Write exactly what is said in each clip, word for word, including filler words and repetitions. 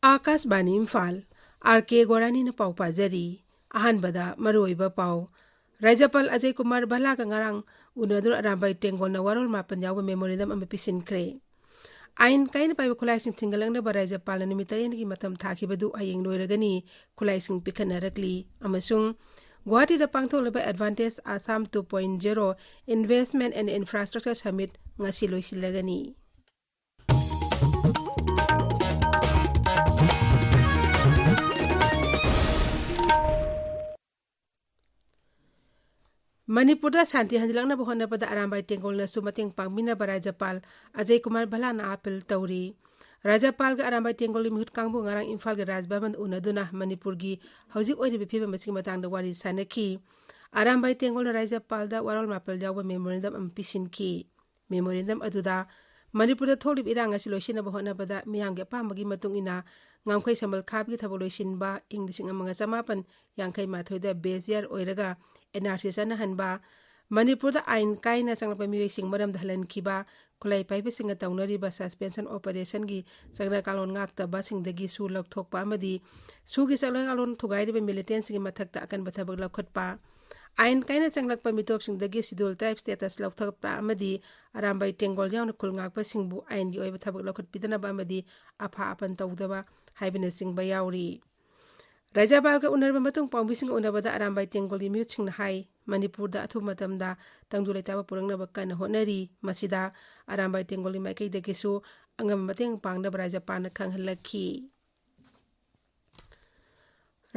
ꯑꯥꯀꯥꯁꯕꯥꯅꯤ Imphal, R ꯀꯦ ꯒꯣꯔꯥꯅꯤꯅ ꯄꯥꯎ ꯄꯥꯖꯔꯤ꯫ ꯑꯍꯥꯟꯕꯗ ꯃꯔꯨꯑꯣꯏꯕ ꯄꯥꯎ꯫ ꯔꯥꯖ꯭ꯌꯄꯥꯜ ꯑꯖꯌ ꯀꯨꯃꯥꯔ ꯚꯜꯂꯥꯒ ꯉꯔꯥꯡ ꯎꯅꯗꯨꯅ ꯑꯔꯥꯝꯕꯥꯏ ꯇꯦꯡꯒꯣꯜꯅ ꯋꯥꯔꯣꯜ ꯃꯥꯄꯟ ꯌꯥꯎꯕ memorandum ꯑꯃ ꯄꯤꯁꯤꯟꯈ꯭ꯔꯦ꯫ ꯑꯥꯏꯟ ꯀꯥꯏꯅ ꯄꯥꯏꯕ ꯈꯨꯠꯂꯥꯏꯁꯤꯡ ꯊꯤꯡꯒꯠꯂꯛꯅꯕ ꯔꯥꯖ꯭ꯌꯄꯥꯜꯅ ꯅꯨꯃꯤꯠ ꯇꯔꯦꯠꯅꯤꯒꯤ ꯃꯇꯝ ꯊꯥꯈꯤꯕꯗꯨ ꯍꯌꯦꯡ ꯂꯣꯏꯔꯒꯅꯤ꯫ ꯈꯨꯠꯂꯥꯏꯁꯤꯡ ꯄꯤꯈꯠꯅꯔꯛꯂꯤ꯫ ꯑꯃꯁꯨꯡ ꯒꯨꯋꯥꯍꯥꯇꯤꯗ ꯄꯥꯡꯊꯣꯛꯂꯤꯕ Advantage Assam two point zero Investment and Infrastructure Summit ꯉꯁꯤ ꯂꯣꯏꯁꯤꯜꯂꯒꯅꯤ꯫ ꯃꯅꯤꯄꯨꯔꯗ ꯁꯥꯟꯇꯤ ꯍꯟꯖꯤꯜꯂꯛꯅꯕ ꯍꯣꯠꯅꯕꯗ ꯑꯔꯥꯝꯕꯥꯏ ꯇꯦꯡꯒꯣꯜꯅꯁꯨ ꯃꯇꯦꯡ ꯄꯥꯡꯕꯤꯅꯕ ꯔꯥꯖ꯭ꯌꯄꯥꯜ ꯑꯖꯌ ꯀꯨꯃꯥꯔ ꯚꯜꯂꯥꯅ ꯑꯥꯄꯤꯜ ꯇꯧꯔꯤ꯫ ꯔꯥꯖ꯭ꯌꯄꯥꯜꯒ ꯑꯔꯥꯝꯕꯥꯏ ꯇꯦꯡꯒꯣꯜꯒꯤ ꯃꯤꯍꯨꯠ ꯀꯥꯡꯕꯨ ꯉꯔꯥꯡ ꯏꯝꯐꯥꯜꯒꯤ ꯔꯥꯖ ꯚꯕꯟꯗ ꯎꯅꯗꯨꯅ ꯃꯅꯤꯄꯨꯔꯒꯤ ꯍꯧꯖꯤꯛ ꯑꯣꯏꯔꯤꯕ ꯐꯤꯕꯝ ꯑꯁꯤꯒꯤ ꯃꯇꯥꯡꯗ ꯋꯥꯔꯤ ꯁꯥꯟꯅꯈꯤ꯫ ꯑꯔꯥꯝꯕꯥꯏ ꯇꯦꯡꯒꯣꯜꯅ ꯔꯥꯖ꯭ꯌꯄꯥꯜꯗ ꯋꯥꯔꯣꯜ ꯃꯥꯄꯜ ꯌꯥꯎꯕ memorandum ꯑꯃ ꯄꯤꯁꯤꯟꯈꯤ꯫ Memorandum ꯑꯗꯨꯗ ꯃꯅꯤꯄꯨꯔꯗ ꯊꯣꯛꯂꯤꯕ ꯏꯔꯥꯡ ꯑꯁꯤ ꯂꯣꯏꯁꯤꯟꯅꯕ ꯍꯣꯠꯅꯕꯗ ꯃꯤꯌꯥꯝꯒꯤ ꯑꯄꯥꯝꯕꯒꯤ ꯃꯇꯨꯡ ꯏꯟꯅ ꯉꯝꯈꯩ ꯁꯝꯕꯜ ꯈꯥꯕꯒꯤ ꯊꯕꯛ ꯂꯣꯏꯁꯤꯟꯕ, ꯏꯪ ꯂꯤꯁꯤꯡ ꯑꯃꯒ ꯆꯃꯥꯄꯟ ꯌꯥꯡꯈꯩ ꯃꯥꯊꯣꯏꯗ base year ꯑꯣꯏꯔꯒ N R C ꯆꯠꯅꯍꯟꯕ, ꯃꯅꯤꯄꯨꯔꯗ ꯑꯥꯏꯟ ꯀꯥꯏꯅ ꯆꯪꯂꯛꯄ ꯃꯤꯑꯣꯏꯁꯤꯡ ꯃꯔꯝꯗ ꯍꯜꯍꯟꯈꯤꯕ, ꯈꯨꯠꯂꯥꯏ ꯄꯥꯏꯕꯁꯤꯡꯅ ꯇꯧꯅꯔꯤꯕ suspension operationꯒꯤ ꯆꯠꯅ ꯀꯥꯡꯂꯣꯟ ꯉꯥꯛꯇꯕꯁꯤꯡꯗꯒꯤ ꯁꯨ ꯂꯧꯊꯣꯛꯄ ꯑꯃꯗꯤ ꯁꯨꯒꯤ ꯆꯠꯅ ꯀꯥꯡꯂꯣꯟ ꯊꯨꯒꯥꯏꯔꯤꯕ militantꯁꯤꯡꯒꯤ ꯃꯊꯛꯇ ꯑꯀꯟꯕ ꯊꯕꯛ ꯂꯧꯈꯠꯄ, ꯑꯥꯏꯟ ꯀꯥꯏꯅ ꯆꯪꯂꯛꯄ ꯃꯤꯇꯣꯞꯁꯤꯡꯗꯒꯤ Scheduled Tribe status ꯂꯧꯊꯣꯛꯄ ꯑꯃꯗꯤ ꯑꯔꯥꯝꯕꯥꯏ ꯇꯦꯡꯒꯣꯜ ꯌꯥꯎꯅ ꯈꯨꯜ ꯉꯥꯛꯄꯁꯤꯡꯕꯨ ꯑꯥꯏꯟꯒꯤ ꯑꯣꯏꯕ ꯊꯕꯛ ꯂꯧꯈꯠꯄꯤꯗꯅꯕ ꯑꯃꯗꯤ ꯑꯐꯥ ꯑꯄꯟ ꯇꯧꯗꯕ ꯍꯥꯏꯕꯅꯆꯤꯡꯕ ꯌꯥꯎꯔꯤ꯫ ꯔꯥꯖ꯭ꯌꯄꯥꯜꯒ ꯎꯅꯔꯕ ꯃꯇꯨꯡ ꯄꯥꯎꯃꯤꯁꯤꯡꯒ ꯎꯅꯕꯗ ꯑꯔꯥꯝꯕꯥꯏ ꯇꯦꯡꯒꯣꯜꯒꯤ ꯃꯤꯍꯨꯠꯁꯤꯡꯅ ꯍꯥꯏ, ꯃꯅꯤꯄꯨꯔꯗ ꯑꯊꯨꯕ ꯃꯇꯝꯗ ꯇꯪꯗꯨ ꯂꯩꯇꯥꯕ ꯄꯨꯔꯛꯅꯕ ꯀꯟꯅ ꯍꯣꯠꯅꯔꯤ꯫ ꯃꯁꯤꯗ ꯑꯔꯥꯝꯕꯥꯏ ꯇꯦꯡꯒꯣꯜꯒꯤ ꯃꯥꯏꯀꯩꯗꯒꯤꯁꯨ ꯑꯉꯝꯕ ꯃꯇꯦꯡ ꯄꯥꯡꯅꯕ ꯔꯥꯖ꯭ꯌꯄꯥꯜꯅ ꯈꯪꯍꯜꯂꯛꯈꯤ꯫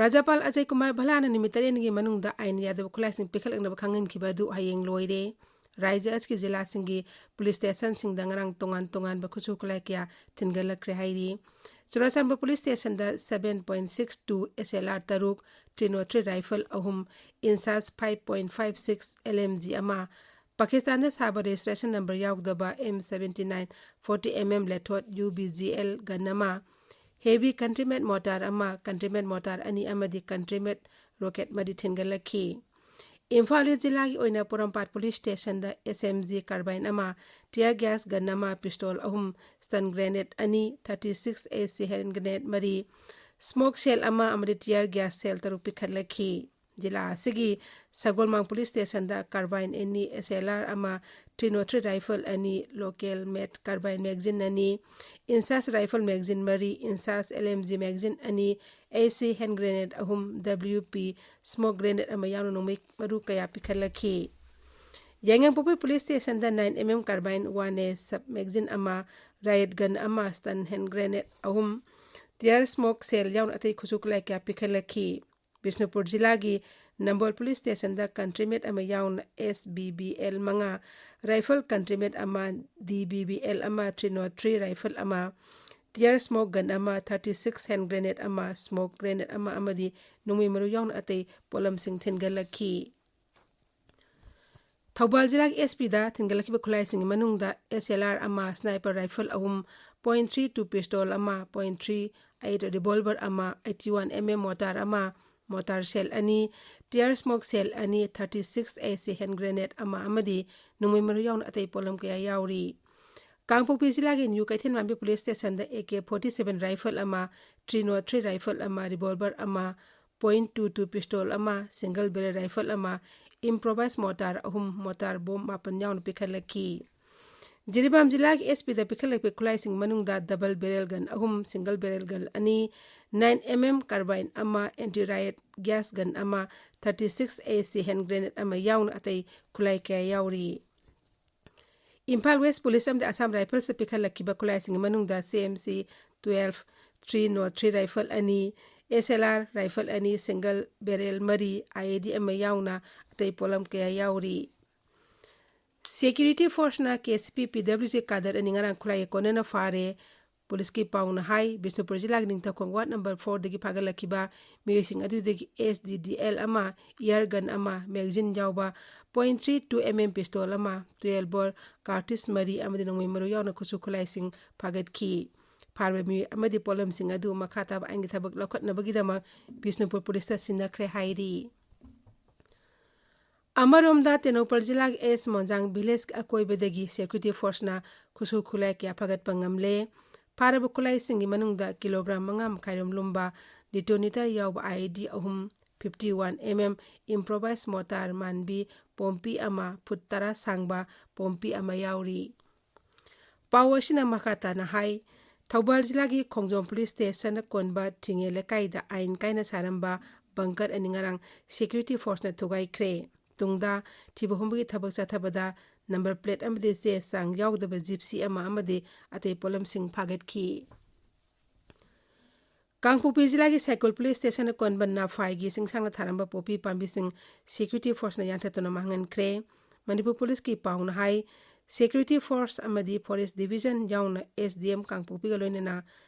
ꯔꯥꯖ꯭ꯌꯄꯥꯜ ꯑꯖꯌ ꯀꯨꯃꯥꯔ ꯚꯜꯂꯥꯅ ꯅꯨꯃꯤꯠ ꯇꯔꯦꯠꯅꯤꯒꯤ ꯃꯅꯨꯡꯗ ꯑꯥꯏꯟ ꯌꯥꯗꯕ ꯈꯨꯠꯂꯥꯏꯁꯤꯡ ꯄꯤꯈꯠꯂꯛꯅꯕ ꯈꯪꯍꯟꯈꯤꯕ ꯑꯗꯨ ꯍꯌꯦꯡ ꯂꯣꯏꯔꯦ꯫ ꯔꯥꯖ꯭ꯌ ꯑꯁꯤꯒꯤ ꯖꯤꯂꯥꯁꯤꯡꯒꯤ police stationꯁꯤꯡꯗ ꯉꯔꯥꯡ ꯇꯣꯉꯥꯟ ꯇꯣꯉꯥꯟꯕ ꯈꯨꯠꯁꯨ ꯈꯨꯠꯂꯥꯏ ꯀꯌꯥ ꯊꯤꯟꯒꯠꯂꯛꯈ꯭ꯔꯦ ꯍꯥꯏꯔꯤ꯫ Churachandpur police stationꯗ seven point six two S L R ꯇꯔꯨꯛ, three oh three rifle ꯑꯍꯨꯝ, INSAS five point five six L M G ꯑꯃ, ꯄꯥꯀꯤꯁꯇꯥꯟꯗ ꯁꯥꯕ registration number ꯌꯥꯎꯗꯕ M seventy nine forty M M Lethot U B G L gun ꯑꯃ, heavy country made mortar ꯑꯃ, country made mortar ꯑꯅꯤ ꯑꯃꯗꯤ country made rocket ꯃꯔꯤ ꯊꯤꯟꯒꯠꯂꯛꯈꯤ꯫ ꯏꯝꯐꯥꯜ ꯏꯁ ꯖꯤꯂꯥꯒꯤ ꯑꯣꯏꯅ ꯄꯣꯔꯣꯝꯄꯥꯠ ꯄꯨꯂꯤꯁ ꯁ꯭ꯇꯦꯁꯟꯗ ꯑꯦꯁ ꯑꯦꯝ ꯖꯤ ꯀꯥꯔꯕꯥꯏꯟ ꯑꯃ, ꯇꯤꯌꯔ ꯒ꯭ꯌꯥꯁ ꯒꯟ ꯑꯃ, ꯄꯤꯁꯇꯣꯜ ꯑꯍꯨꯝ, ꯁ꯭ꯇꯟ ꯒ꯭ꯔꯦꯅꯦꯗ ꯑꯅꯤ, ꯊꯥꯔꯇꯤ ꯁꯤꯛꯁ ꯑꯦ ꯁꯤ ꯍꯦꯟ ꯒ꯭ꯔꯦꯅꯦꯗ ꯃꯔꯤ, ꯁ꯭ꯃꯣꯛ ꯁꯦꯜ ꯑꯃ ꯑꯃꯗꯤ ꯇꯤꯌꯔ ꯒ꯭ꯌꯥꯁ ꯁꯦꯜ ꯇꯔꯨꯛ ꯄꯤꯈꯠꯂꯛꯈꯤ꯫ ꯖꯤꯂꯥ ꯑꯁꯤꯒꯤ ꯁꯒꯣꯜꯃꯥꯡ ꯄꯨꯂꯤꯁ ꯁ꯭ꯇꯦꯁꯟꯗ ꯀꯥꯔꯕꯥꯏꯟ ꯑꯅꯤ, ꯑꯦꯁ ꯑꯦꯜ ꯑꯥꯔ ꯑꯃ, ꯊ꯭ꯔꯤ ꯅꯣꯠ ꯊ꯭ꯔꯤ ꯔꯥꯏꯐꯜ ꯑꯅꯤ, ꯂꯣꯀꯦꯜ ꯃꯦꯠ ꯀꯥꯔꯕꯥꯏꯟ ꯃꯦꯒꯖꯤꯟ ꯑꯅꯤ, ꯏꯟꯁꯥꯁ ꯔꯥꯏꯐꯜ ꯃꯦꯒꯖꯤꯟ ꯃꯔꯤ, INSAS L M G magazine ꯑꯅꯤ, ꯑꯦ ꯁꯤ ꯍꯦꯟ ꯒ꯭ꯔꯦꯅꯦꯗ ꯑꯍꯨꯝ, ꯗꯕ꯭ꯂꯤꯎ ꯄꯤ ꯁ꯭ꯃꯣꯛ ꯒ꯭ꯔꯦꯅꯦꯗ ꯑꯃ ꯌꯥꯎꯅ ꯅꯣꯡꯃꯩ ꯃꯔꯨ ꯀꯌꯥ ꯄꯤꯈꯠꯂꯛꯈꯤ꯫ ꯌꯥꯏꯉꯪꯄꯣꯛꯄꯤ ꯄꯨꯂꯤꯁ ꯁ꯭ꯇꯦꯁꯟꯗ nine M M carbine one A sub magazine ꯑꯃ, ꯔꯥꯏꯌꯠ ꯒꯟ ꯑꯃ, ꯁ꯭ꯇꯟ ꯍꯦꯟ ꯒ꯭ꯔꯦꯅꯦꯗ ꯑꯍꯨꯝ, ꯇꯤꯌꯔ ꯁ꯭ꯃꯣꯛ ꯁꯦꯜ ꯌꯥꯎꯅ ꯑꯇꯩ ꯈꯨꯠꯁꯨ ꯈꯨꯠꯂꯥꯏ ꯀꯌꯥ ꯄꯤꯈꯠꯂꯛꯈꯤ꯫ ꯕꯤꯁꯅꯨꯄꯨꯔ ꯖꯤꯂꯥꯒꯤ ꯅꯝꯕꯣꯜ ꯄꯨꯂꯤꯁ ꯁ꯭ꯇꯦꯁꯟꯗ ꯀꯟꯇ꯭ꯔꯤꯃꯦꯠ ꯑꯃ ꯌꯥꯎꯅ ꯑꯦꯁ ꯕꯤ ꯕꯤ ꯑꯦꯜ ꯃꯉꯥ, ꯔꯥꯏꯐꯜ ꯀꯟꯇ꯭ꯔꯤꯃꯦꯠ ꯑꯃ, ꯗꯤ ꯕꯤ ꯕꯤ ꯑꯦꯜ ꯑꯃ, ꯊ꯭ꯔꯤ ꯅꯣꯠ ꯊ꯭ꯔꯤ ꯔꯥꯏꯐꯜ ꯑꯃ, ꯇꯤꯌꯔ ꯁ꯭ꯃꯣꯛ ꯒꯟ ꯑꯃ, ꯊꯥꯔꯇꯤ ꯁꯤꯛꯁ ꯍꯦꯟ ꯒ꯭ꯔꯦꯅꯦꯗ ꯑꯃ, ꯁ꯭ꯃꯣꯛ ꯒ꯭ꯔꯦꯅꯦꯗ ꯑꯃ ꯑꯃꯗꯤ ꯅꯣꯡꯃꯩ ꯃꯔꯨ ꯌꯥꯎꯅ ꯑꯇꯩ ꯄꯣꯠꯂꯝꯁꯤꯡ ꯊꯤꯟꯒꯠꯂꯛꯈꯤ꯫ ꯊꯧꯕꯥꯜ ꯖꯤꯂꯥꯒꯤ ꯑꯦꯁ ꯄꯤꯗ ꯊꯤꯟꯒꯠꯂꯛꯈꯤꯕ ꯈꯨꯠꯂꯥꯏꯁꯤꯡꯒꯤ ꯃꯅꯨꯡꯗ ꯑꯦꯁ ꯑꯦꯜ ꯑꯥꯔ ꯑꯃ, ꯁ꯭ꯅꯥꯏꯄꯔ ꯔꯥꯏꯐꯜ ꯑꯍꯨꯝ, ꯄꯣꯏꯟ ꯊ꯭ꯔꯤ ꯇꯨ ꯄꯤꯁꯇꯣꯜ ꯑꯃ, ꯄꯣꯏꯟ ꯊ꯭ꯔꯤ ꯑꯩꯠ ꯔꯤꯚꯣꯜꯚꯔ ꯑꯃ, ꯑꯩꯠꯇꯤ ꯋꯥꯟ ꯑꯦꯝ ꯑꯦꯝ ꯃꯣꯔꯇꯥꯔ ꯑꯃ, ꯃꯣꯔꯇꯥꯔ ꯁꯦꯜ ꯑꯅꯤ, ꯇꯤꯌꯔ ꯁ꯭ꯃꯣꯛ ꯁꯦꯜ ꯑꯅꯤ, ꯊꯥꯔꯇꯤ ꯁꯤꯛꯁ ꯑꯦ ꯁꯤ ꯍꯦꯟ ꯒ꯭ꯔꯦꯅꯦꯗ ꯑꯃ ꯑꯃꯗꯤ ꯅꯣꯡꯃꯩ ꯃꯔꯨ ꯌꯥꯎꯅ ꯑꯇꯩ ꯄꯣꯠꯂꯝ ꯀꯌꯥ ꯌꯥꯎꯔꯤ꯫ ꯀꯥꯡꯄꯣꯛꯄꯤ ꯖꯤꯂꯥꯒꯤ ꯅ꯭ꯌꯨ ꯀꯩꯊꯦꯜꯃꯥꯟꯕꯤ ꯄꯨꯂꯤꯁ ꯁ꯭ꯇꯦꯁꯟꯗ A K forty seven rifle ꯑꯃ, ꯊ꯭ꯔꯤ ꯅꯣꯠ ꯊ꯭ꯔꯤ ꯔꯥꯏꯐꯜ ꯑꯃ, ꯔꯤꯚꯣꯜꯚꯔ ꯑꯃ, ꯄꯣꯏꯟ ꯇꯨ ꯇꯨ ꯄꯤꯁꯇꯣꯜ ꯑꯃ, ꯁꯤꯡꯒꯜ ꯕꯦꯔꯦꯜ ꯔꯥꯏꯐꯜ ꯑꯃ, ꯏꯝꯄ꯭ꯔꯣꯚꯥꯏꯁ ꯃꯣꯔꯇꯥꯔ ꯑꯍꯨꯝ, ꯃꯣꯔꯇꯥꯔ ꯕꯣꯝ ꯃꯥꯄꯟ ꯌꯥꯎꯅ ꯄꯤꯈꯠꯂꯛꯈꯤ꯫ ꯖꯤꯔꯤꯕꯥꯝ ꯖꯤꯂꯥꯒꯤ ꯑꯦꯁ ꯄꯤꯗ ꯄꯤꯈꯠꯂꯛꯄ ꯈꯨꯠꯂꯥꯏꯁꯤꯡ ꯃꯅꯨꯡꯗ ꯗꯕꯜ ꯕꯦꯔꯦꯜ ꯒꯟ ꯑꯍꯨꯝ, ꯁꯤꯡꯒꯜ ꯕꯦꯔꯦꯜ ꯒꯟ ꯑꯅꯤ, ꯅꯥꯏꯟ ꯑꯦꯝ ꯑꯦꯝ ꯀꯥꯔꯕꯥꯏꯟ ꯑꯃ, ꯑꯦꯟꯇꯤ ꯔꯥꯏꯌꯠ ꯒ꯭ꯌꯥꯁ ꯒꯟ ꯑꯃ, ꯊꯥꯔꯇꯤ ꯁꯤꯛꯁ ꯑꯦ ꯁꯤ ꯍꯦꯟ ꯒ꯭ꯔꯦꯅꯦꯗ ꯑꯃ ꯌꯥꯎꯅ ꯑꯇꯩ ꯈꯨꯠꯂꯥꯏ ꯀꯌꯥ ꯌꯥꯎꯔꯤ꯫ ꯏꯝꯐꯥꯜ ꯋꯦꯁ ꯄꯨꯂꯤꯁ ꯑꯃꯗꯤ ꯑꯁꯥꯝ ꯔꯥꯏꯐꯜꯁꯇ ꯄꯤꯈꯠꯂꯛꯈꯤꯕ ꯈꯨꯠꯂꯥꯏꯁꯤꯡꯒꯤ ꯃꯅꯨꯡꯗ ꯁꯤ M C twelve, three not three rifle ꯑꯅꯤ, ꯑꯦꯁ ꯑꯦꯜ ꯑꯥꯔ ꯔꯥꯏꯐꯜ ꯑꯅꯤ, ꯁꯤꯡꯒꯜ ꯕꯦꯔꯦꯜ ꯃꯔꯤ, ꯑꯥꯏ ꯏ ꯗꯤ ꯑꯃ ꯌꯥꯎꯅ ꯑꯇꯩ ꯄꯣꯠꯂꯝ ꯀꯌꯥ ꯌꯥꯎꯔꯤ꯫ ꯁꯦꯀ꯭ꯌꯨꯔꯤꯇꯤ ꯐꯣꯔꯁꯅ ꯀꯦ ꯁꯤ ꯄꯤ ꯄꯤ ꯗꯕ꯭ꯂꯤꯎ ꯁꯤ ꯀꯥꯗꯔ ꯑꯅꯤ ꯉꯔꯥꯡ ꯈꯨꯠꯂꯥꯏꯒ ꯀꯣꯟꯅꯅ ꯐꯥꯔꯦ꯫ ꯄꯨꯂꯤꯁꯀꯤ ꯄꯥꯎꯅ ꯍꯥꯏ, ꯕꯤꯁꯅꯨꯄꯨꯔ ꯖꯤꯂꯥꯒꯤ ꯅꯤꯡꯊꯧꯈꯣꯡ ꯋꯥꯔꯗ ꯅꯝꯕꯔ ꯐꯣꯔꯗꯒꯤ ꯐꯥꯒꯠꯂꯛꯈꯤꯕ ꯃꯤꯑꯣꯏꯁꯤꯡ ꯑꯗꯨꯗꯒꯤ ꯑꯦꯁ ꯗꯤ ꯗꯤ ꯑꯦꯜ ꯑꯃ, ꯏꯌꯥꯔ ꯒꯟ ꯑꯃ, ꯃꯦꯒꯖꯤꯟ ꯌꯥꯎꯕ point three two M M pistol ꯑꯃ, ꯇꯨꯌꯦꯜꯐ ꯕꯣꯔ ꯀꯥꯔꯇ꯭ꯔꯤꯖ ꯃꯔꯤ ꯑꯃꯗꯤ ꯅꯣꯡꯃꯩ ꯃꯔꯨ ꯌꯥꯎꯅ ꯈꯨꯠꯁꯨ ꯈꯨꯠꯂꯥꯏꯁꯤꯡ ꯐꯥꯒꯠꯈꯤ꯫ ꯐꯥꯔꯕ ꯃꯤꯑꯣꯏ ꯑꯃꯗꯤ ꯄꯣꯠꯂꯝꯁꯤꯡ ꯑꯗꯨ ꯃꯈꯥ ꯇꯥꯕ ꯑꯥꯏꯟꯒꯤ ꯊꯕꯛ ꯂꯧꯈꯠꯅꯕꯒꯤꯗꯃꯛ ꯕꯤꯁꯅꯨꯄꯨꯔ ꯄꯨꯂꯤꯁꯇ ꯁꯤꯟꯅꯈ꯭ꯔꯦ ꯍꯥꯏꯔꯤ꯫ ꯑꯃꯔꯣꯝꯗ, ꯇꯦꯡꯅꯧꯄꯜ ꯖꯤꯂꯥꯒꯤ ꯑꯦꯁ ꯃꯣꯟꯖꯥꯡ ꯚꯤꯂꯦꯖ ꯑꯀꯣꯏꯕꯗꯒꯤ ꯁꯦꯀ꯭ꯌꯨꯔꯤꯇꯤ ꯐꯣꯔꯁꯅ ꯈꯨꯠꯁꯨ ꯈꯨꯠꯂꯥꯏ ꯀꯌꯥ ꯐꯒꯠꯄ ꯉꯝꯂꯦ꯫ ꯐꯥꯔꯕ ꯈꯨꯠꯂꯥꯏꯁꯤꯡꯒꯤ ꯃꯅꯨꯡꯗ ꯀꯤꯂꯣꯒ꯭ꯔꯥꯝ ꯃꯉꯥ ꯃꯈꯥꯏꯔꯣꯝ ꯂꯨꯝꯕ ꯗꯤꯇꯣꯅꯦꯇꯔ ꯌꯥꯎꯕ ꯑꯥꯏ ꯏ ꯗꯤ ꯑꯍꯨꯝ, fifty one M M improvise mortar ꯃꯥꯟꯕꯤ ꯄꯣꯝꯄꯤ ꯑꯃ, ꯐꯨꯠ ꯇꯔꯥ ꯁꯥꯡꯕ ꯄꯣꯝꯄꯤ ꯑꯃ ꯌꯥꯎꯔꯤ꯫ ꯄꯥꯎ ꯑꯁꯤꯅ ꯃꯈꯥ ꯇꯥꯅ ꯍꯥꯏ, ꯊꯧꯕꯥꯜ ꯖꯤꯂꯥꯒꯤ ꯈꯣꯡꯖꯣꯝ ꯄꯨꯂꯤꯁ ꯁ꯭ꯇꯦꯁꯟꯅ ꯀꯣꯟꯕ ꯊꯤꯡꯉꯦ ꯂꯩꯀꯥꯏꯗ ꯑꯥꯏꯟ ꯀꯥꯏꯅ ꯁꯥꯔꯝꯕ ꯕꯪꯀꯔ ꯑꯅꯤ ꯉꯔꯥꯡ ꯁꯦꯀ꯭ꯌꯨꯔꯤꯇꯤ ꯐꯣꯔꯁꯅ ꯊꯨꯒꯥꯏꯈ꯭ꯔꯦ꯫ ꯇꯨꯡꯗ ꯊꯤꯕ ꯍꯨꯝꯕꯒꯤ ꯊꯕꯛ ꯆꯠꯊꯕꯗ ꯅꯝꯕꯔ ꯄ꯭ꯂꯦꯠ ꯑꯃꯗꯤ ꯆꯦ ꯆꯥꯡ ꯌꯥꯎꯗꯕ ꯖꯤꯞꯁꯤ ꯑꯃ ꯑꯃꯗꯤ ꯑꯇꯩ ꯄꯣꯠꯂꯝꯁꯤꯡ ꯐꯥꯒꯠꯈꯤ꯫ ꯀꯥꯡꯄꯣꯛꯄꯤ ꯖꯤꯂꯥꯒꯤ ꯁꯥꯏꯀꯨꯜ ꯄꯨꯂꯤꯁ ꯁ꯭ꯇꯦꯁꯟꯅ ꯀꯣꯟꯕ ꯅꯐꯥꯏꯒꯤ ꯆꯤꯡꯁꯥꯡꯗ ꯊꯥꯔꯝꯕ ꯄꯣꯄꯤ ꯄꯥꯝꯕꯤꯁꯤꯡ ꯁꯦꯀ꯭ꯌꯨꯔꯤꯇꯤ ꯐꯣꯔꯁꯅ ꯌꯥꯟꯊꯠꯇꯨꯅ ꯃꯥꯡꯍꯟꯈ꯭ꯔꯦ꯫ ꯃꯅꯤꯄꯨꯔ ꯄꯨꯂꯤꯁꯀꯤ ꯄꯥꯎꯅ ꯍꯥꯏ, ꯁꯦꯀ꯭ꯌꯨꯔꯤꯇꯤ ꯐꯣꯔꯁ ꯑꯃꯗꯤ ꯐꯣꯔꯦꯁ ꯗꯤꯕꯤꯖꯟ ꯌꯥꯎꯅ ꯑꯦꯁ ꯗꯤ ꯑꯦꯝ ꯀꯥꯡꯄꯣꯛꯄꯤꯒ ꯂꯣꯏꯅꯅ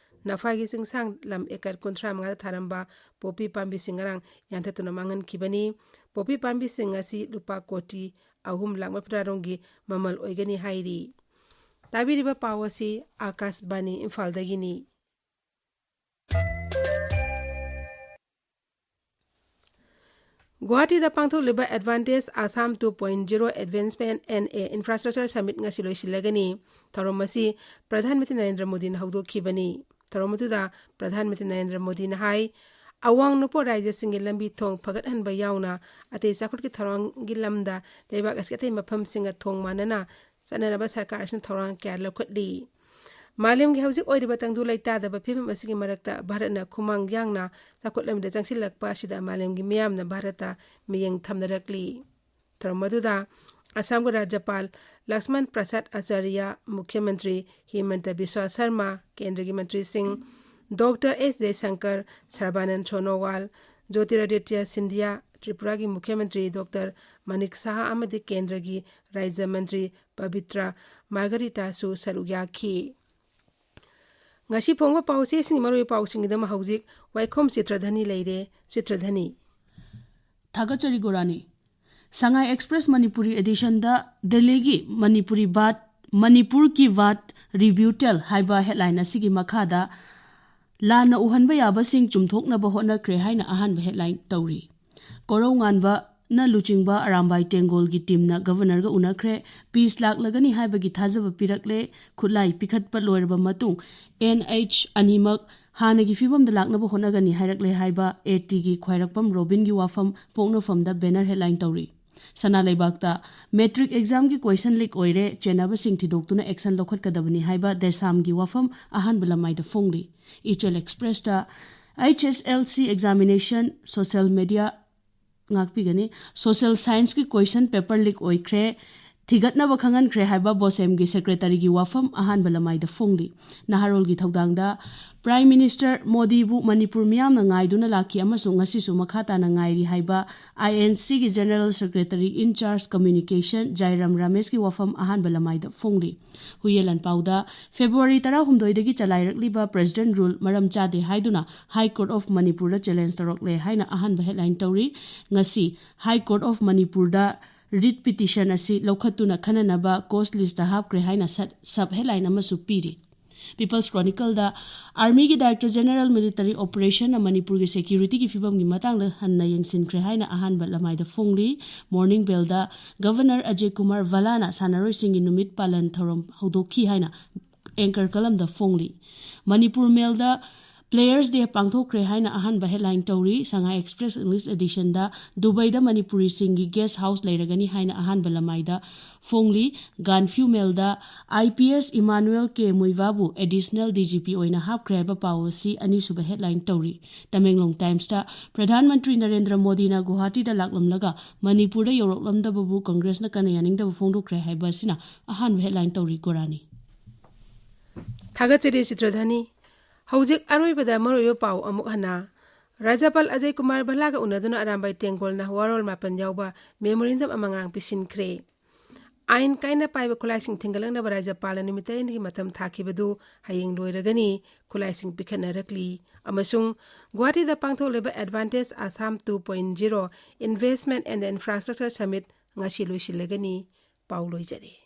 ꯅꯐꯥꯏꯒꯤ ꯆꯤꯡꯁꯥꯡ ꯂꯝ ꯑꯦꯀꯔ ꯀꯨꯟꯊ꯭ꯔꯥ ꯃꯉꯥꯗ ꯊꯥꯔꯝꯕ ꯄꯣꯄꯤ ꯄꯥꯝꯕꯤꯁꯤꯡ ꯉꯔꯥꯡ ꯌꯥꯟꯊꯠꯇꯨꯅ ꯃꯥꯡꯍꯟꯈꯤꯕꯅꯤ꯫ ꯄꯣꯄꯤ ꯄꯥꯝꯕꯤꯁꯤꯡ ꯑꯁꯤ ꯂꯨꯄꯥ ꯀꯣꯇꯤ ꯑꯍꯨꯝ ꯂꯥꯛ ꯃꯔꯤꯐꯨꯇꯔꯥꯔꯣꯝꯒꯤ ꯃꯃꯜ ꯑꯣꯏꯒꯅꯤ ꯍꯥꯏꯔꯤ꯫ ꯇꯥꯕꯤꯔꯤꯕ ꯄꯥꯎ ꯑꯁꯤ ꯑꯥꯀꯥꯁꯕꯥꯅꯤ ꯏꯝꯐꯥꯜꯗꯒꯤꯅꯤ꯫ ꯒꯨꯋꯥꯍꯥꯇꯤꯗ ꯄꯥꯡꯊꯣꯛꯂꯤꯕ Advantage Assam two point zero Advancement and a Infrastructure Summit ꯉꯁꯤ ꯂꯣꯏꯁꯤꯜꯂꯒꯅꯤ꯫ ꯊꯧꯔꯝ ꯑꯁꯤ ꯄ꯭ꯔꯙꯥꯟ ꯃꯟꯇ꯭ꯔꯤ ꯅꯔꯦꯟꯗ꯭ꯔ ꯃꯣꯗꯤꯅ ꯍꯧꯗꯣꯛꯈꯤꯕꯅꯤ꯫ ꯊꯧꯔꯝ ꯑꯗꯨꯗ ꯄ꯭ꯔꯙꯥꯟ ꯃꯟꯇ꯭ꯔꯤ ꯅꯔꯦꯟꯗ꯭ꯔ ꯃꯣꯗꯤꯅ ꯍꯥꯏ, ꯑꯋꯥꯡ ꯅꯣꯡꯄꯣꯛ ꯔꯥꯖ꯭ꯌꯁꯤꯡꯒꯤ ꯂꯝꯕꯤ ꯊꯣꯡ ꯐꯒꯠꯍꯟꯕ ꯌꯥꯎꯅ ꯑꯇꯩ ꯆꯥꯎꯈꯠꯀꯤ ꯊꯧꯔꯥꯡꯒꯤ ꯂꯝꯗ ꯂꯩꯕꯥꯛ ꯑꯁꯤꯒꯤ ꯑꯇꯩ ꯃꯐꯝꯁꯤꯡꯒ ꯊꯣꯡ ꯃꯥꯟꯅꯅ ꯆꯠꯅꯅꯕ ꯁꯔꯀꯥꯔ ꯑꯁꯤꯅ ꯊꯧꯔꯥꯡ ꯀꯌꯥ ꯂꯧꯈꯠꯂꯤ꯫ ꯃꯥꯂꯦꯝꯒꯤ ꯍꯧꯖꯤꯛ ꯑꯣꯏꯔꯤꯕ ꯇꯪꯗꯨ ꯂꯩꯇꯥꯗꯕ ꯐꯤꯕꯝ ꯑꯁꯤꯒꯤ ꯃꯔꯛꯇ ꯚꯥꯔꯠꯅ ꯈꯨꯃꯥꯡ ꯌꯥꯡꯅ ꯆꯥꯎꯈꯠꯂꯝꯗ ꯆꯪꯁꯤꯜꯂꯛꯄ ꯑꯁꯤꯗ ꯃꯥꯂꯦꯝꯒꯤ ꯃꯤꯌꯥꯝꯅ ꯚꯥꯔꯠꯇ ꯃꯤꯠꯌꯦꯡ ꯊꯝꯅꯔꯛꯂꯤ꯫ ꯊꯧꯔꯝ ꯑꯗꯨꯗ ꯑꯁꯥꯝꯒꯤ ꯔꯥꯖ꯭ꯌꯄꯥꯜ ꯂꯛꯁꯃꯟ ꯄ꯭ꯔꯁꯥꯗ ꯑꯆꯥꯔꯌ, ꯃꯨꯈ꯭ꯌ ꯃꯟꯇ꯭ꯔꯤ ꯍꯤꯃꯟꯇ ꯕꯤꯁ꯭ꯋ ꯁꯔꯃ, ꯀꯦꯟꯗ꯭ꯔꯒꯤ ꯃꯟꯇ꯭ꯔꯤꯁꯤꯡ ꯗꯣꯛꯇꯔ ꯑꯦꯁ ꯖꯌꯁꯪꯀꯔ, ꯁꯔꯕꯥꯅꯟ ꯁꯣꯅꯣꯋꯥꯜ, ꯖꯣꯇꯤꯔꯥꯗꯤꯇ꯭ꯌ ꯁꯤꯟꯙꯤꯌꯥ, ꯇ꯭ꯔꯤꯄꯨꯔꯥꯒꯤ ꯃꯨꯈ꯭ꯌ ꯃꯟꯇ꯭ꯔꯤ ꯗꯣꯛꯇꯔ ꯃꯅꯤꯛ ꯁꯍꯥ ꯑꯃꯗꯤ ꯀꯦꯟꯗ꯭ꯔꯒꯤ ꯔꯥꯖ꯭ꯌ ꯃꯟꯇ꯭ꯔꯤ ꯄꯕꯤꯇ꯭ꯔ ꯃꯥꯔꯒꯔꯤꯇꯥꯁꯨ ꯁꯔꯨꯛ ꯌꯥꯈꯤ꯫ ꯉꯁꯤ ꯐꯣꯡꯕ ꯄꯥꯎꯆꯦꯁꯤꯡꯒꯤ ꯃꯔꯨꯑꯣꯏꯕ ꯄꯥꯎꯁꯤꯡꯒꯤꯗꯃꯛ ꯍꯧꯖꯤꯛ ꯋꯥꯏꯈꯣꯝ ꯆꯤꯇ꯭ꯔꯙꯅꯤ ꯂꯩꯔꯦ꯫ ꯆꯤꯇ꯭ꯔꯙꯅꯤ꯫ ꯊꯥꯒꯠꯆꯔꯤ ꯒꯣꯔꯥꯅꯤ꯫ ꯁꯉꯥꯏ ꯑꯦꯛꯁꯄ꯭ꯔꯦꯁ ꯃꯅꯤꯄꯨꯔꯤ ꯑꯦꯗꯤꯁꯟꯗ ꯗꯦꯜꯂꯤꯒꯤ ꯃꯅꯤꯄꯨꯔꯤ ꯕꯥꯠ, ꯃꯅꯤꯄꯨꯔ ꯀꯤ ꯕꯥꯠ ꯔꯤꯕ꯭ꯌꯨꯇꯦꯜ ꯍꯥꯏꯕ ꯍꯦꯗꯂꯥꯏꯟ ꯑꯁꯤꯒꯤ ꯃꯈꯥꯗ ꯂꯥꯟꯅ ꯎꯍꯟꯕ ꯌꯥꯕꯁꯤꯡ ꯆꯨꯝꯊꯣꯛꯅꯕ ꯍꯣꯠꯅꯈ꯭ꯔꯦ ꯍꯥꯏꯅ ꯑꯍꯥꯟꯕ ꯍꯦꯗꯂꯥꯏꯟ ꯇꯧꯔꯤ꯫ ꯀꯣꯔꯧꯉꯥꯟꯕ ꯅ ꯂꯨꯆꯤꯡꯕ ꯑꯔꯥꯝꯕꯥꯏ ꯇꯦꯡꯒꯣꯜꯒꯤ ꯇꯤꯝꯅ ꯒꯕꯔꯅꯔꯒ ꯎꯅꯈ꯭ꯔꯦ꯫ ꯄꯤꯁ ꯂꯥꯛꯂꯒꯅꯤ ꯍꯥꯏꯕꯒꯤ ꯊꯥꯖꯕ ꯄꯤꯔꯛꯂꯦ꯫ ꯈꯨꯠꯂꯥꯏ ꯄꯤꯈꯠꯄ ꯂꯣꯏꯔꯕ ꯃꯇꯨꯡ ꯑꯦꯟ ꯑꯩꯆ ꯑꯅꯤꯃꯛ ꯍꯥꯟꯅꯒꯤ ꯐꯤꯕꯝꯗ ꯂꯥꯛꯅꯕ ꯍꯣꯠꯅꯒꯅꯤ ꯍꯥꯏꯔꯛꯂꯦ ꯍꯥꯏꯕ ꯑꯦ ꯇꯤꯒꯤ ꯈ꯭ꯋꯥꯏꯔꯥꯛꯄꯝ ꯔꯣꯕꯤꯟꯒꯤ ꯋꯥꯐꯝ ꯄꯣꯛꯅꯐꯝꯗ ꯕꯦꯅꯔ ꯍꯦꯗꯂꯥꯏꯟ ꯇꯧꯔꯤ꯫ ꯁꯅꯥ ꯂꯩꯕꯥꯛꯇ ꯃꯦꯇ꯭ꯔꯤꯛ ꯑꯦꯛꯖꯥꯝꯒꯤ ꯀꯣꯏꯁꯟ ꯂꯤꯛ ꯑꯣꯏꯔꯦ, ꯆꯦꯟꯅꯕꯁꯤꯡ ꯊꯤꯗꯣꯛꯇꯨꯅ ꯑꯦꯛꯁꯟ ꯂꯧꯈꯠꯀꯗꯕꯅꯤ ꯍꯥꯏꯕ ꯗꯦꯁꯥꯝꯒꯤ ꯋꯥꯐꯝ ꯑꯍꯥꯟꯕ ꯂꯃꯥꯏꯗ ꯐꯣꯡꯂꯤ꯫ ꯏꯆꯦꯜ ꯑꯦꯛꯁꯄ꯭ꯔꯦꯁꯇ H S L C examination, social media, ꯉꯥꯛꯄꯤꯒꯅꯤ, ꯁꯣꯁꯦꯜ ꯁꯥꯏꯟꯁꯀꯤ ꯀꯣꯏꯁꯟ ꯄꯦꯄꯔ ꯂꯤꯛ ꯑꯣꯏꯈ꯭ꯔꯦ, ꯊꯤꯒꯠꯅꯕ ꯈꯪꯍꯟꯈ꯭ꯔꯦ ꯍꯥꯏꯕ ꯕꯣꯁꯦꯝꯒꯤ ꯁꯦꯀ꯭ꯔꯦꯇꯔꯤꯒꯤ ꯋꯥꯐꯝ ꯑꯍꯥꯟꯕ ꯂꯃꯥꯏꯗ ꯐꯣꯡꯂꯤ꯫ ꯅꯍꯥꯔꯣꯜꯒꯤ ꯊꯧꯗꯥꯡꯗ ꯄ꯭ꯔꯥꯏꯝ ꯃꯤꯅꯤꯁꯇꯔ ꯃꯣꯗꯤꯕꯨ ꯃꯅꯤꯄꯨꯔ ꯃꯤꯌꯥꯝꯅ ꯉꯥꯏꯗꯨꯅ ꯂꯥꯛꯈꯤ ꯑꯃꯁꯨꯡ ꯉꯁꯤꯁꯨ ꯃꯈꯥ ꯇꯥꯅ ꯉꯥꯏꯔꯤ ꯍꯥꯏꯕ ꯑꯥꯏ ꯑꯦꯟ ꯁꯤꯒꯤ ꯖꯦꯅꯔꯦꯜ ꯁꯦꯀ꯭ꯔꯦꯇꯔꯤ ꯏꯟ ꯆꯥꯔꯖ ꯀꯝꯃ꯭ꯌꯨꯅꯤꯀꯦꯁꯟ ꯖꯥꯏꯔꯥꯝ ꯔꯥꯃꯦꯁꯀꯤ ꯋꯥꯐꯝ ꯑꯍꯥꯟꯕ ꯂꯃꯥꯏꯗ ꯐꯣꯡꯂꯤ꯫ ꯍꯨꯏꯌꯦꯟ ꯂꯥꯟꯄꯥꯎꯗ ꯐꯦꯕ꯭ꯔꯨꯋꯥꯔꯤ ꯇꯔꯥꯍꯨꯝꯗꯣꯏꯗꯒꯤ ꯆꯂꯥꯏꯔꯛꯂꯤꯕ ꯄ꯭ꯔꯦꯁꯤꯗꯦꯟꯠ ꯔꯨꯜ ꯃꯔꯝ ꯆꯥꯗꯦ ꯍꯥꯏꯗꯨꯅ ꯍꯥꯏ ꯀꯣꯔꯠ ꯑꯣꯐ ꯃꯅꯤꯄꯨꯔꯗ ꯆꯦꯂꯦꯟꯖ ꯇꯧꯔꯛꯂꯦ ꯍꯥꯏꯅ ꯑꯍꯥꯟꯕ ꯍꯦꯗꯂꯥꯏꯟ ꯇꯧꯔꯤ꯫ ꯉꯁꯤ ꯍꯥꯏ ꯀꯣꯔꯠ ꯑꯣꯐ ꯃꯅꯤꯄꯨꯔꯗ ꯔꯤꯠ ꯄꯤꯇꯤꯁꯟ ꯑꯁꯤ ꯂꯧꯈꯠꯇꯨꯅ ꯈꯟꯅꯅꯕ ꯀꯣꯁ ꯂꯤꯁꯇ ꯍꯥꯞꯈ꯭ꯔꯦ ꯍꯥꯏꯅ ꯁꯠ-, ꯁꯕ ꯍꯦꯗꯂꯥꯏꯟ ꯑꯃꯁꯨ ꯄꯤꯔꯤ꯫ ꯄꯤꯄꯜꯁ ꯀ꯭ꯔꯣꯅꯤꯀꯜꯗ ꯑꯥꯔꯃꯤꯒꯤ ꯗꯥꯏꯔꯦꯛꯇꯔ ꯖꯦꯅꯔꯦꯜ ꯃꯤꯂꯤꯇꯔꯤ ꯑꯣꯄꯔꯦꯁꯟꯅ ꯃꯅꯤꯄꯨꯔꯒꯤ ꯁꯦꯀ꯭ꯌꯨꯔꯤꯇꯤꯒꯤ ꯐꯤꯕꯝꯒꯤ ꯃꯇꯥꯡꯗ ꯍꯟꯅ ꯌꯦꯡꯁꯤꯟꯈ꯭ꯔꯦ ꯍꯥꯏꯅ ꯑꯍꯥꯟꯕ ꯂꯃꯥꯏꯗ ꯐꯣꯡꯂꯤ꯫ Morning ballad governor Ajay Kumar ꯚꯜꯂꯥꯅ ꯁꯥꯟꯅꯔꯣꯏꯁꯤꯡꯒꯤ ꯅꯨꯃꯤꯠ ꯄꯥꯂꯟ ꯊꯧꯔꯝ ꯍꯧꯗꯣꯛꯈꯤ ꯍꯥꯏꯅ ꯑꯦꯡꯀꯔ ꯀꯂꯝꯗ ꯐꯣꯡꯂꯤ꯫ ꯃꯅꯤꯄꯨꯔ ꯃꯦꯜꯗ ꯄ꯭ꯂꯦꯌꯔꯁ ꯗꯦ ꯄꯥꯡꯊꯣꯛꯈ꯭ꯔꯦ ꯍꯥꯏꯅ ꯑꯍꯥꯟꯕ ꯍꯦꯗꯂꯥꯏꯟ ꯇꯧꯔꯤ꯫ ꯁꯉꯥꯏ ꯑꯦꯛꯁꯄ꯭ꯔꯦꯁ ꯏꯪꯂꯤꯁ ꯑꯦꯗꯤꯁꯟꯗ ꯗꯨꯕꯩꯗ ꯃꯅꯤꯄꯨꯔꯤꯁꯤꯡꯒꯤ ꯒꯦꯁ ꯍꯥꯎꯁ ꯂꯩꯔꯒꯅꯤ ꯍꯥꯏꯅ ꯑꯍꯥꯟꯕ ꯂꯃꯥꯏꯗ ꯐꯣꯡꯂꯤ꯫ ꯒꯥꯟꯐ꯭ꯌꯨ ꯃꯦꯜꯗ I P S ꯏꯃꯥꯅꯨꯑꯦꯜ K ꯃꯨꯏꯕꯥꯕꯨ additional D G P ꯑꯣꯏꯅ ꯍꯥꯞꯈ꯭ꯔꯦ ꯍꯥꯏꯕ ꯄꯥꯎ ꯑꯁꯤ ꯑꯅꯤꯁꯨꯕ ꯍꯦꯗꯂꯥꯏꯟ ꯇꯧꯔꯤ꯫ ꯇꯃꯦꯡꯂꯣꯡ ꯇꯥꯏꯝꯁꯇ ꯄ꯭ꯔꯙꯥꯟ ꯃꯟꯇ꯭ꯔꯤ ꯅꯔꯦꯟꯗ꯭ꯔ ꯃꯣꯗꯤꯅ ꯒꯨꯋꯥꯍꯥꯇꯤꯗ ꯂꯥꯛꯂꯝꯂꯒ ꯃꯅꯤꯄꯨꯔꯗ ꯌꯧꯔꯛꯂꯝꯗꯕꯕꯨ ꯀꯪꯒ꯭ꯔꯦꯁꯅ ꯀꯟꯅ ꯌꯥꯅꯤꯡꯗꯕ ꯐꯣꯡꯗꯣꯛꯈ꯭ꯔꯦ ꯍꯥꯏꯕ ꯑꯁꯤꯅ ꯑꯍꯥꯟꯕ ꯍꯦꯗꯂꯥꯏꯟ ꯇꯧꯔꯤ꯫ ꯒꯣꯔꯥꯅꯤ꯫ ꯊꯥꯒꯠꯆꯔꯤ ꯆꯤꯇ꯭ꯔꯙꯅꯤ꯫ ꯍꯧꯖꯤꯛ ꯑꯔꯣꯏꯕꯗ ꯃꯔꯨꯑꯣꯏꯕ ꯄꯥꯎ ꯑꯃꯨꯛ ꯍꯟꯅ꯫ ꯔꯥꯖ꯭ꯌꯄꯥꯜ ꯑꯖꯌ ꯀꯨꯃꯥꯔ ꯚꯜꯂꯥꯒ ꯎꯅꯗꯨꯅ ꯑꯔꯥꯝꯕꯥꯏ ꯇꯦꯡꯒꯣꯜꯅ ꯋꯥꯔꯣꯜ ꯃꯥꯄꯟ ꯌꯥꯎꯕ ꯃꯦꯃꯣꯔꯦꯟꯗꯝ ꯑꯃ ꯉꯔꯥꯡ ꯄꯤꯁꯤꯟꯈ꯭ꯔꯦ꯫ ꯑꯥꯏꯟ ꯀꯥꯏꯅ ꯄꯥꯏꯕ ꯈꯨꯠꯂꯥꯏꯁꯤꯡ ꯊꯤꯡꯒꯠꯂꯛꯅꯕ ꯔꯥꯖ꯭ꯌꯄꯥꯜꯅ ꯅꯨꯃꯤꯠ ꯇꯔꯦꯠꯅꯤꯒꯤ ꯃꯇꯝ ꯊꯥꯈꯤꯕꯗꯨ ꯍꯌꯦꯡ ꯂꯣꯏꯔꯒꯅꯤ꯫ ꯈꯨꯠꯂꯥꯏꯁꯤꯡ ꯄꯤꯈꯠꯅꯔꯛꯂꯤ ꯑꯃꯁꯨꯡ ꯒꯨꯋꯥꯍꯥꯇꯤꯗ ꯄꯥꯡꯊꯣꯛꯂꯤꯕ Advantage Assam two point zero Investment and Infrastructure Summit ꯉꯁꯤ ꯂꯣꯏꯁꯤꯜꯂꯒꯅꯤ꯫ ꯄꯥꯎ ꯂꯣꯏꯖꯔꯦ꯫